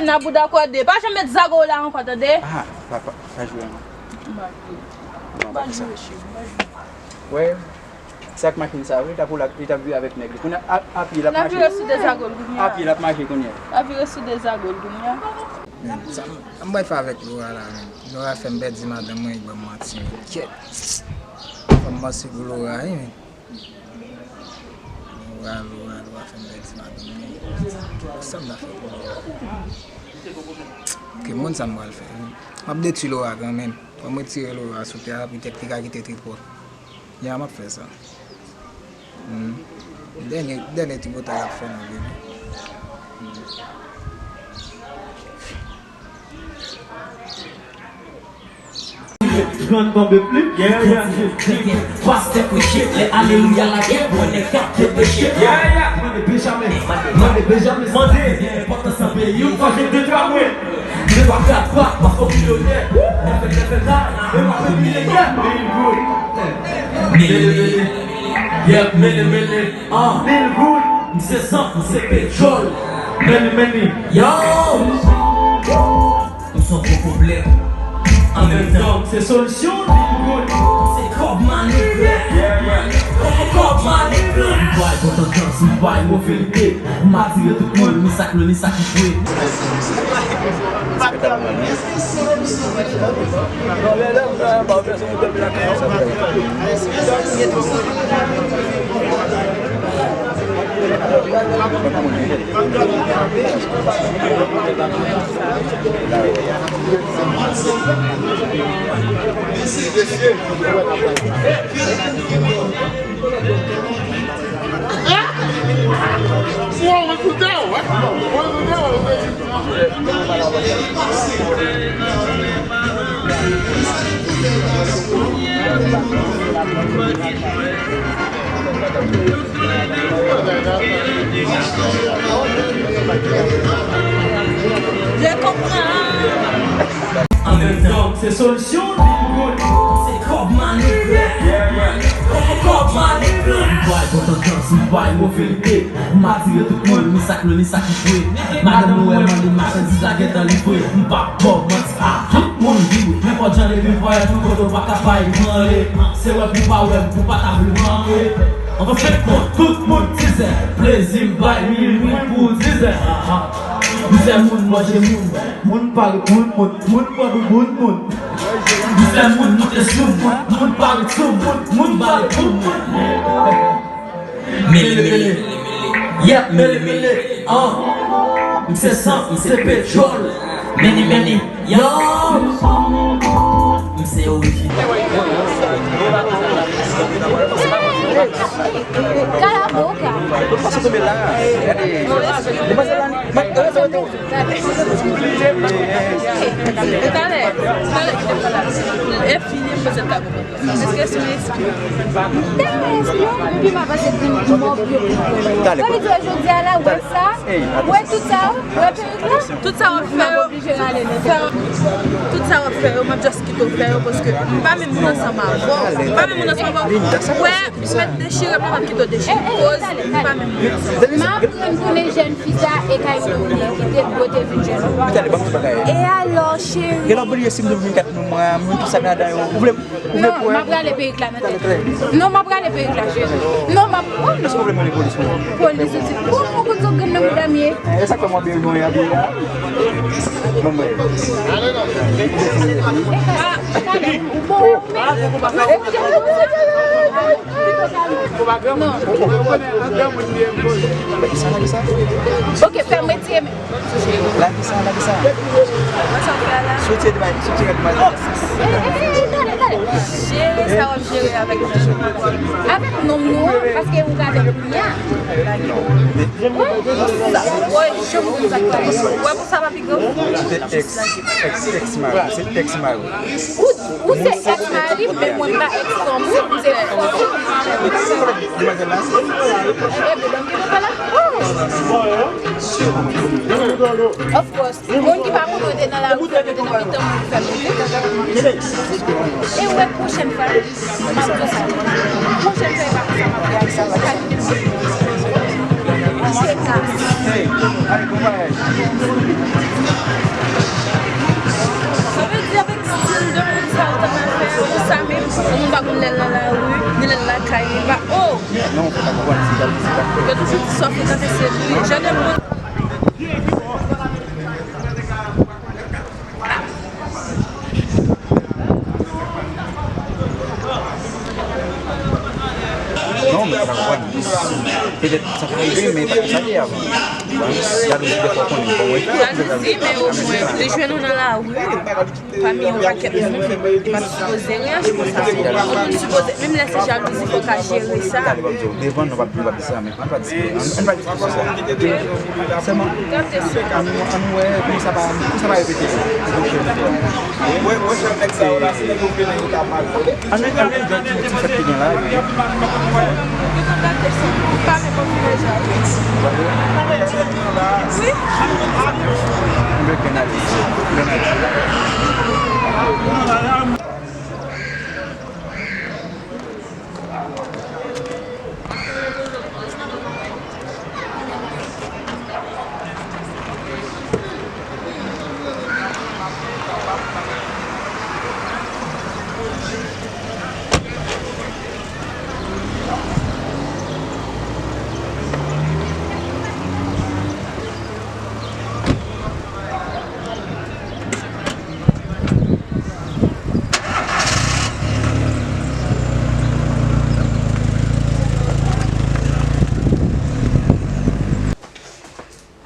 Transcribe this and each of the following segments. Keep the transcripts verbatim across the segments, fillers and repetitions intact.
Nan bouda kòde. Pa janm met zago w la ankò, tande? Ah, pa, pa, pa jwe ankò. M pa jwe. Non, pa fè sa. M pa jwe, cheri, m pa jwe. Wè, sa k machin sa, wi, li t ap woule ak, li t ap vire avèk nèg li. Kounye a, a, a pye, l ap mache. L ap vire sou de zago l kounye a. A pye, l ap mache kounye a. L ap vire sou de zago l kounye a. Men, sa m, sa m pral fè avèk Laura la, men. Laura fè m pèdi madanm mwen, li ban m manti, men. Kèt. Fò m panse pou Laura, wi, men. Laura, Laura, Laura fè m pèdi madanm mwen. Sa m ta fè pou Laura? Ki moun sa m pral fè? M ap detwi Laura kanmenm. Fò m retire Laura sou tè a, poutèt li ka kite tripòt. Ya, m ap fè sa. Hmm. Dènye, dènye tripotay l ap fè nou, bebe. Hmm. Grann tonbe pli, yeah, yeah. Pastè preche, lè alelouya lage, pran nèg k ap depeche. Yeah, yeah. Mande Benjamin, mande Benjamin, mande. Gen enpòtans nan peyi, m fache de twa mwen. De twa kat twa, pastè milyonè. Nèf nèf la, e m ap miliyonè. Mele, mele. Yep, mele, mele. Ah, Lil Good, m se sant, m se petwòl. Many, many, yo. M se yon gwo pwoblèm. An menm tan, m se solisyon, Lil Good. M se kòb manevlè. Kòb manevlè. M bay bon tandans, m bay move lide. M atire tout moun, ni sa k lwen, ni sa k fre. Je comprends. An menm tan, se solisyon, Lil Good. Se kòb manevlè. Kòb manevlè. M bay bon tandans, m bay move lide. M atire tout moun, ni sa k lwen, ni sa k fre. Madanm nou wè m ale machandiz la gentan livre. M p ap ba w manti, a tout moun vire. Nenpòt jan depi m vwayaj, tout kote w pa ka bay m anle. Se wè pou pa wè m, pou pa ta vle m anle. Anfennkont, tout moun dizè. Plezi m bay minwi pou dizè. M fè moun manje moun. Moun pale moun, moun, moun pran bouboun moun. M fè moun moute sou moun, moun pale sou moun, moun pale pou moun. Mele, mele. Yep, mele, mele. Ah. M se sant, m se petwòl. Many, many. Yo. M se orijinal. Kalaboka. Talè, talè, talè, e fini poze ta. Èske se yon espyon? M tèlman espyon, epi m ap pase di m mò byen pou mwen. Sa vle di, jodi a la, wè sa, wè tout sa, wè perik la. Tout sa w ap fè yo, sa, tout sa w ap fè yo, m ap just kite w fè yo, paske m pa menm moun ansanm avè w. M pa menm moun ansanm avè w. Wè, m mèt dechire m la, m ap kite w dechire. Koz m pa menm moun ansanm avè w. M aprann tounen jèn fi sa e kay mwen tounen kite dwe te vin jèn. E alò, cheri? Gen lè w bliye si m te vin kat nou mwen, mwen tout sa k ladan yo. Ou vle, ou vle pran? Non, m ap rale perik la nan tèt. Non, m ap rale perik la, cheri. Non, m ap, oh, non. Èske w vle m rele polis pou ou? Polis, ou di, oh, ou konn sa w gen nan bouda m ye? E sa k fè m wè w byen, byen abiye a. Bon, mwen. Ah, talè, ou bon, ou menm. Lage sa, lage sa. Ok, fè m retire men. Lage sa, lage sa. Mwen sa fè la. Soti de bay, soti de bay. Eh, eh, eh, talè, talè. Jere sa w ap jere avèk nonm nou an, paske ou ka avèk kounya. Woy, janm konn sa k pase. Wè pou sa pa pi grav. Se ex, ex, ex mari, se ex mari. Ou, ou se ex mari m, men mwen pa ex fanm ou, m se fanm ou. Demwazèl la, se... Of course. Moun ki pa konnen w te nan lari, ou fè mete nan mitan moun, ou fè mete. E wè pwochèn fwa, m ap di sa. Pwochèn fwa, e pa konsa m ap reyaji. Se ka. Hey, allez, bon voyage. Petèt sa ka rive, men e pa konsa te ye avan. Jalouzi, dèfwa, w konnen, bon, mwen, jalouzi, men omwen, li jwenn ou nan lari, pami yon pakèt moun, li pa t sipoze reyaji konsa. Ou sipoze, menm lè se jalouzi, fò w ka jere sa. Devan, nou p ap, nou p ap di sa, men ann pa diskite, ann, ann pa diskite sou sa. Sèlman, ann, ann wè pou sa pa, pou sa pa repete. Ann, ann, ann, ti fèt ki gen la, epi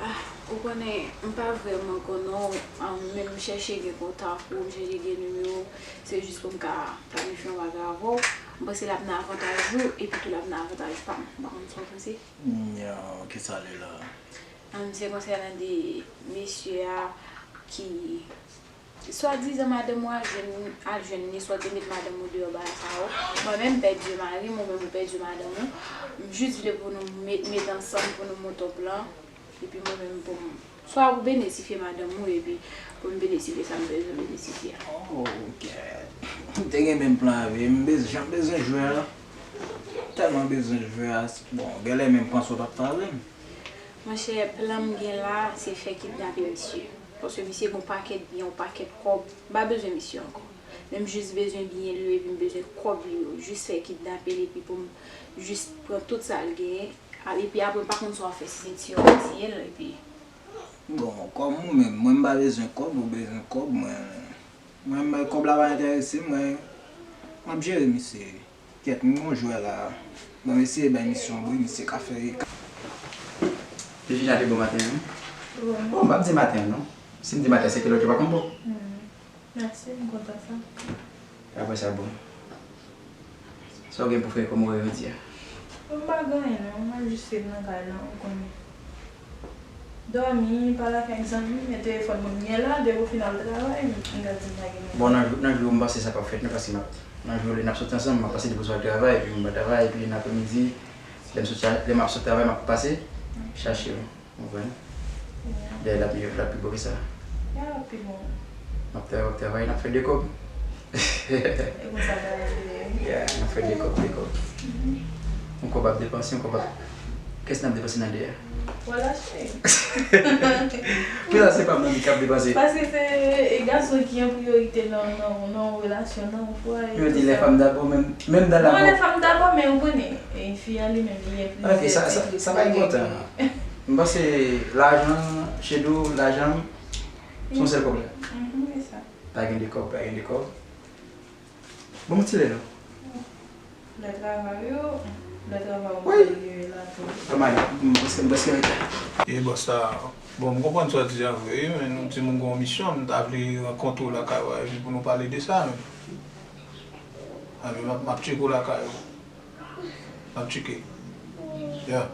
Ah, ou konnen, m pa vrèman konnen w, ah, men m chèche gen kontak ou, m chèche gen nimewo w, se jis pou m ka planifye yon bagay avè w. M panse l ap nan avantaj ou, epi tou l ap nan avantaj pa m. M pa konn sa w panse. Yo, kisa l ye la? Ah, se konsènan de mesye a ki swadizan madanm ou al jwenn, al jwenn li, swa te met madanm ou deyò bagay sa yo. Mwen menm m pèdi mari m, ou menm ou pèdi madanm ou. M jis vle pou nou met, met ansanm pou nou monte yon plan. Epi mwen menm pou m, swa ou benefisye madanm ou, epi pou m benefisye sa m bezwen benefisye a. Oh, ok. M te gen menm plan avè m, bez-, jan m bezwen jwè a. Tèlman bezwen jwè a. Bon, genlè menm panse w p ap fè avè m. Monchè, plan m gen la, se fè kidnape misye. Paske misye gen yon pakèt byen, yon pakèt kòb. M pa bezwen misye ankò. Men m jis bezwen byen li yo, epi m bezwen kòb li yo. Jis fè kidnape l, epi pou m jis pran tout sa l genyen. A, epi apre, m pa konn sa w ap fè, si se tiye w, tiye l, epi. Bon, kòm ou menm, mwen m pa bezwen kòb, ou bezwen kòb, mwen, mwen, mwen, kòb la pa enterese m, mwen, m ap jere misye. Kèt, m gon jwè la. Bon, eseye bay misye yon bri, misye ka fè. Jejina te bon maten an, wi. Bon, m p ap di maten an, non. Si m di maten, se ke lòt yo pa konn bon. Hmm. Mèsi, m kontan sa. Apre sa, bon. Sa w gen pou fè kòm orè jodi a? Bon, m pa gen anyen, non. M ap jis ret nan kay la, ou konnen. Dòmi, pale ak zanmi, men telefòn mwen m gen la, depi w fin al travay, m, m ka di m pa gen anyen. Bon, nan jou, nan jou, m panse sa p ap fèt, non, paske m ap, nan jou, lè n ap soti ansanm, m ap pase depi w sot travay, epi m pa travay, epi nan aprèmidi, lè m soti, lè m ap sot travay, m ap pase chache w. Ou konprann? Ya. Dayè, l ap miyò, l ap pi bon ke sa. Ya, l ap pi bon. N ap travay, w ap travay, n ap fè de kòb. E konsa bagay yo ye, wi. Ya, n ap fè de kòb, de kòb. Mhm. Yon kòb ap depanse, yon kòb ap, kiyès n ap depanse nan de a? Wala, cheri. Pou sa, se pa m nan ki ap depanse. Paske se, e, gason ki an priyorite nan, nan, nan yon relasyon, nan yon fwaye, yo di les femmes d'abord, menm, menm dan lanmou. Non, les femmes d'abord, men ou konnen, e, fi a li menm, li gen plizyè tit. Ok, sa, sa, sa pa enpòtan. M panse lajan, Shedou, lajan, se yon sèl kòb la. Mhm, se sa. Pa gen de kòb, pa gen de kòb. Bon, m ti lè non. Lè travay yo, lè travay yo, wi, yo la tou. Kòman, m prèske, m prèske rete. E bòs la, bon, m konprann sa w di a vre, wi, men nou di moun gen yon misyon, m ta vle rankontre w lakay ou a, epi pou nou pale de sa menm. A, men m ap, m ap tcheke w lakay ou. M ap tcheke. Ya.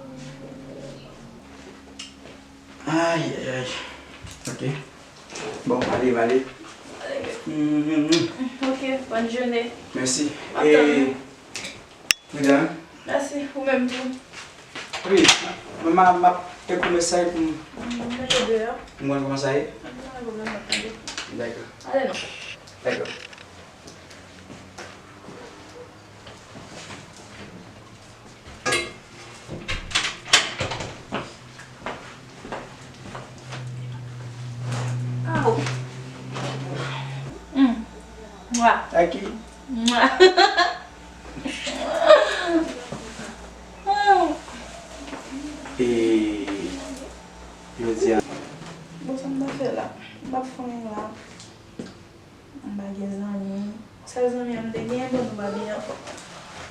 Ay, ay, ay. Ok. Bon, ale, ale. Mhm. Ok, bòn jounen. Mèsi. M ap tann ou. E, medam. Mèsi, ou menm tou. Wi, mwen m a, m ap fè kòmès sa epi m. Mhm, mete deyò. M konn kòman sa ye. Pa gen pwoblèm, m ap tande. Dakò. Ale non. Dakò. Aw. Mm. Mwa. Aki. Mwa. E, jodi a. Bon, sa m ta fè la? M p ap fè anyen la. M pa gen zanmi. Sèl zanmi a m te genyen, bon, nou pa byen ankò.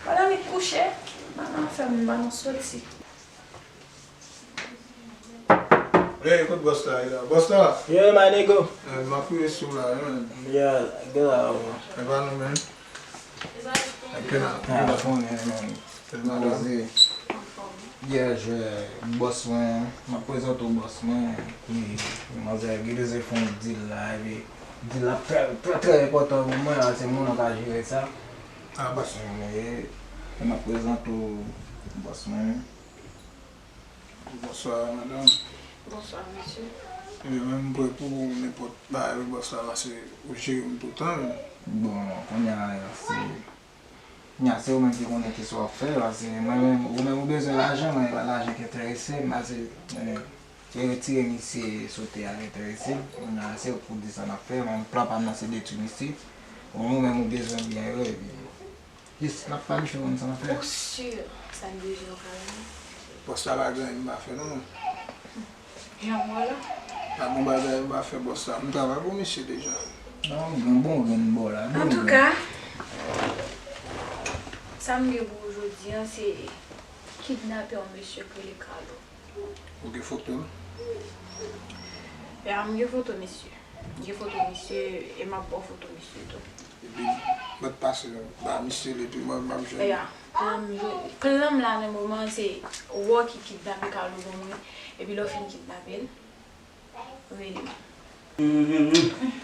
Madanm li kouche, madanm fè m, madanm soti. Hey, kote bòs la ye la? Bòs la? Yeah, my nigga. Eh, m ap rive sou la, wi, man. Yeah, good. E pa nou menm. Ke la, ke la konnen, man. Tèlman koze. Yeah, jwè, bòs mwen, m ap prezante w bòs mwen. Wi, manzè gen bezwen fè yon deal la, epi deal la trè, trè, trè enpòtan pou mwen, la, se mwen k ap jere sa. Ah, bòs mwen, men, m ap prezante w bòs mwen. Bonswa, madanm. Bonswa, mesye. Ebyen, mwen, m prè pou nenpòt bagay, wi, bòs la, paske ou jere m toutan, wi. Bon, kounye a, se, kounye a, se ou menm ki konnen kisa w ap fè, paske mwen menm, ou menm ou bezwen lajan, mwen, e pa lajan ki enterese m, paske, eh, se retire misye sou tè a ki enterese m. Kounye a, se ou k pou di sa n ap fè, mwen, plan pa m nan, se detwi misye. Bon, ou menm ou bezwen byen yo, epi Jis, n ap planifye konn sa n ap fè. Ou si sa n bezwen yo ka la? Bòs la pa gen anyen m pa fè non, mwen. Jan m wè la? Pa gen bagay m pa fè bòs la. M travay pou misye deja. Non, gen bon grenn bò la. Antouka, sa m gen pou ou jodi a, se kidnapè yon mesye k rele Carlo. Ou gen foto l? Ya, m gen foto misye. M gen foto misye, e m ap ba w foto misye tou. Epi, mèt pase ba misye l, epi mwen, m ap jwenn. Ya, plan m jwe, plan m la nan moman an, se wè w ki kidnape Carlo ban mwen, epi lè w fin kidnape l, rele m.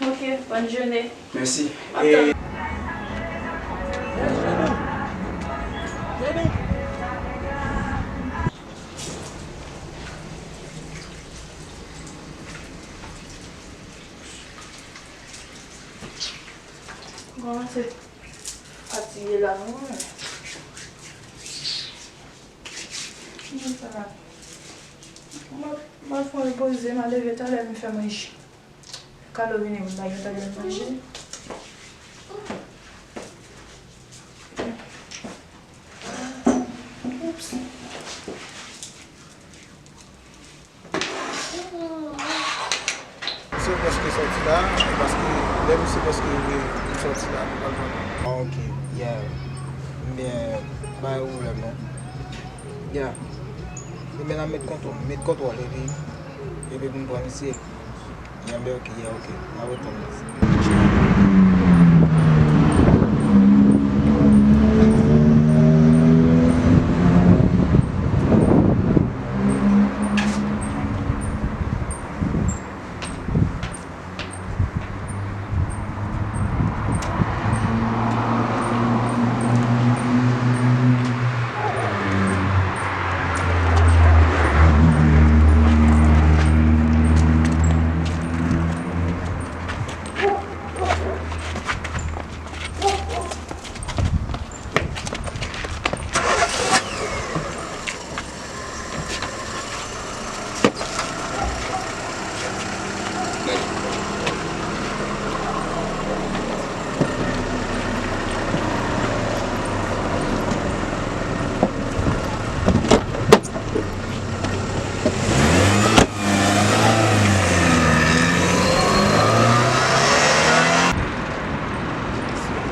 Ok, bòn jounen. Mèsi. Kòmanse fatige la, non. Mwen sa la. Mwen, mwen fè repoze, mwen leve talè, m fè manje. Kado vini, mwen pa gen tan jwenn manje. Oops. Misye prèske sòti la, paske lè misye prèske rive, m sòti la, nou pral pran. Ah, ok, yeah. Ebyen, pa gen pwoblèm non. Yeah. Ebyen, n a met kontwòl, met kontwòl, epi, epi pou n pran misye. Ebyen, ok, yeah, ok. M a reponn li.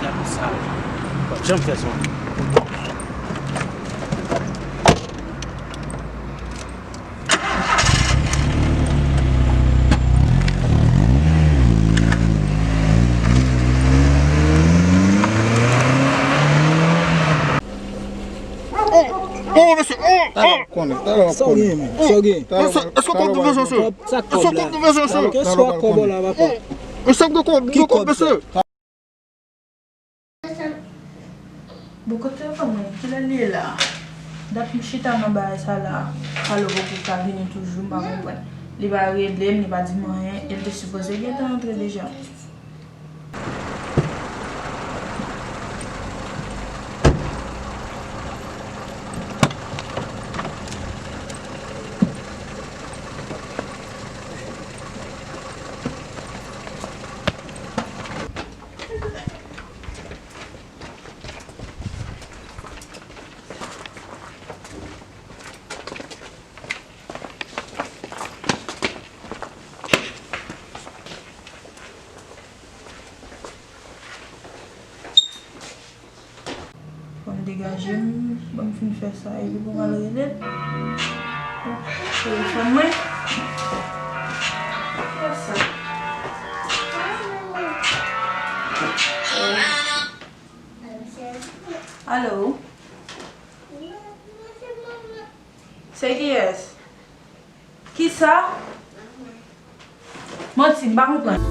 Gade sa. W ap janm fè sa. Oh, oh, mesye, oh, oh. Talè w ap konnen, talè w ap konnen. Sa w gen, men? Sa w gen? Mesye, èske w konn pou mesye, mesye? Èske w konn pou mesye, mesye? Keswa kòb la, papa. Mesye, m gen kòb, m gen kòb, mesye. Bon, kote kòb mwen? Kilè l ye la? Dat m chita nan bagay sa la, Carlo poko ka vini toujou, m pa konprann. Li pa rele m, li pa di m anyen, e l te sipoze gentan antre deja. Fò m degaje m, ban m fin fè sa, epi pou m al rele l. Telefòn mwen. Alo? Se kiyès? Kisa? Manti, m pa konprann.